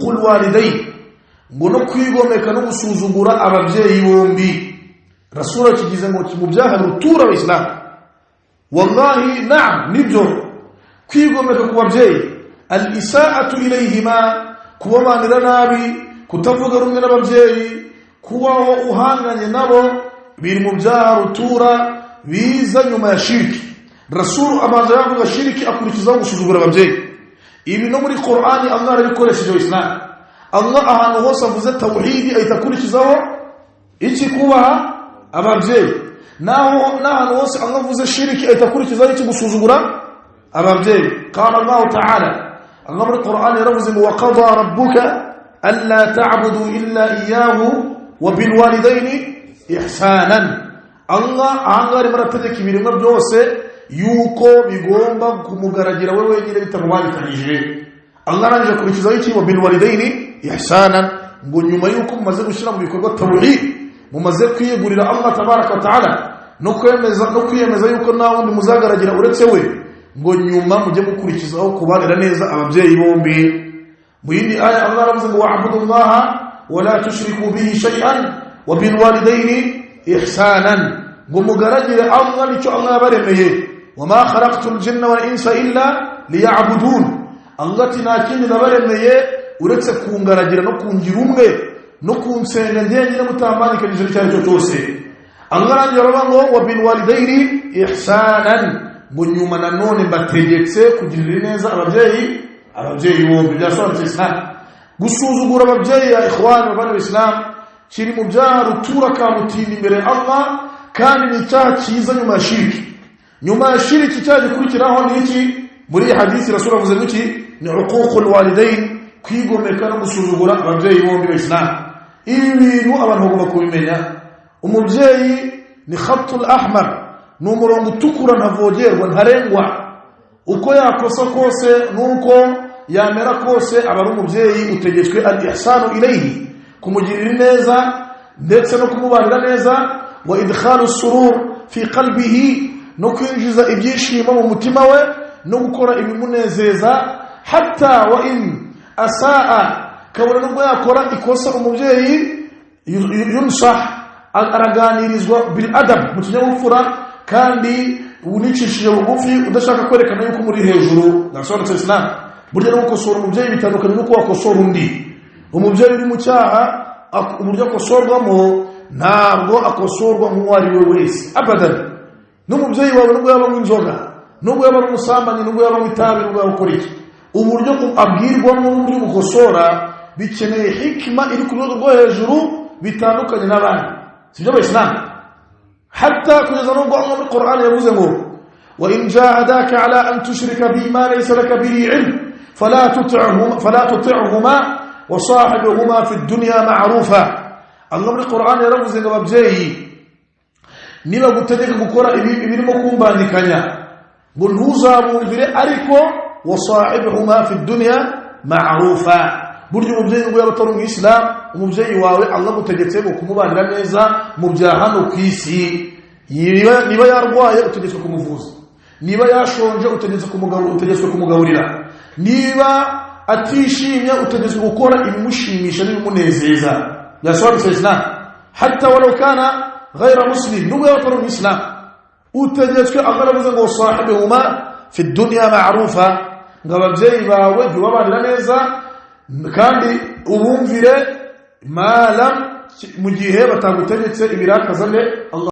Uququl walidayn, ngo no kwigomeka no gusuzugura ababyeyi bombi. Rasula kigize ngo mu byaha rutura abayisilamu. Wallahi, naam, nibyo, kwigomeka ku babyeyi, al isaatu ilayhima, kubabanira nabi, kutavuga rumwe n'ababyeyi, kubaho uhanganye nabo, biri mu byaha rutura biza nyuma ya shiriki. Rasulu abanza yavuga shiriki, akurikizaho gusuzugura ababyeyi. Ibi no muri Qur'ani Allah arabikoresheje. Islam, Allah ahantu hose avuze tawhidi ahita akurikizaho iki? Kubaha ababyeyi. Naho n'ahantu hose Allah avuze shiriki ahita akurikizaho iki? Gusuzugura ababyeyi. Qala Allah ta'ala, Allah muri Qur'ani yaravuze ngo: "Wa qada rabbuka alla ta'budu illa iyyahu wa bil walidayni ihsanan." Allah ahangaha arimo arategeka ibiremwa byose yuko bigomba kumugaragira we wenyine bitamubangikanyije. Allah arangije akurikizaho iki? "Wa bil walidayni ihsanan", ngo nyuma yuko mumaze gushyira mu bikorwa tawhid, mumaze kwiyegurira Allah tabaraka wa taala no kwiyemeza yuko nta wundi muzagaragira uretse we, ngo nyuma mujye mukurikizaho kubanira neza ababyeyi bombi. Mu yindi aya Allah aravuze ngo: "Wa'budullaha wa la tushriku bihi shay'an wa bil walidayni ihsanan", ngo mugaragire Allah, nicyo Allah yabaremeye. "Wama khalaqtul jinna wal insa illa liya'budun." Allah ati: "Nta kindi nabaremeye uretse kungaragira no kungira umwe no kunsenga njyenyine mutambangikanyije n'icyo ari cyo cyose." Allah arangira aravuga ngo: "Wa bil walidayni ihsanan", ngo nyuma nanone mbategetse kugirira neza ababyeyi bombi. Byasobanutse, Islam. Gusuzugura ababyeyi, ya ikhwani, bavandimwe, Islam, kiri mu byaha rutura kabutindi imbere Allah, kandi ni icyaha cyiza nyuma ya shiriki. Nyuma ya shiriki, icyaha gikurikiraho ni iki? Muri iyi hadisi Rasul avuze ngo iki? Ni uququl walidain, kwigomeka no gusuzugura ababyeyi bombi. B'Islam, ibi bintu abantu bagomba kubimenya. Umubyeyi ni khatul ahmar, ni umurongo utukura ntavogerwa, ntarengwa. Uko yakosa kose nuko yamera kose, aba ari umubyeyi, utegetswe al ihsanu ilayhi, kumugirira neza ndetse no kumubanira neza, wa idkhalu surur fi qalbihi, no kwinjiza ibyishimo mu mutima we, no gukora ibimunezeza. Hatta wa in asaa, kabone nubwo yakora ikosa, umubyeyi yunsah, araganirizwa bil adab, mu kinyabupfura, kandi unicishije bugufi, udashaka kwerekana yuko muri hejuru. Nasobanutse, Islam. Burya no gukosora umubyeyi bitandukanye n'uko wakosora undi. Umubyeyi uri mu cyaha, uburyo akosorwamo ntabwo akosorwa nk'uwo ari we wese, abadan. N'umubyeyi wawe, nubwo yaba anywa inzoga, nubwo yaba ari umusambanyi, nubwo yaba anywa itabi, nubwo yaba akora iki, uburyo abwirwamo n'uburyo bukosora bikeneye hikima iri ku rwego rwo hejuru, bitandukanye n'abandi. Sibyo, abayisilamu? Hatta kugeza nubwo Allah muri Qur'an yavuze ngo: "Wa in jahadaka ala an tushrika bi ma laysa laka bihi ilm fala tuti'huma wa sahibhuma fi dunya ma'rufa." Allah muri Qur'an yaravuze ngo ababyeyi niba gutegeka gukora ibi birimo kumbangikanya, ngo ntuzabumvire, ariko wa sahibhuma fi dunya ma'rufa. Burya umubyeyi, nubwo yaba atari umuyisilamu, umubyeyi wawe Allah agutegetse ngo kumubanira neza mu bya hano ku isi. Niba yarwaye, utegetswe kumuvuza. Niba yashonje, utegetswe kumugaburira. Niba atishimye, utegetswe gukora ibimushimisha n'ibimunezeza. Byasobanutse, Islam? Hatta walau kana ghayra muslim, nubwo yaba atari umuyisilamu, utegetswe. Allah aravuze ngo sahibihuma fi dunya ma'rufa, ngo ababyeyi bawe jya ubabanira neza kandi ubumvire malam, mu gihe batagutegetse ibirakaza ne Allah.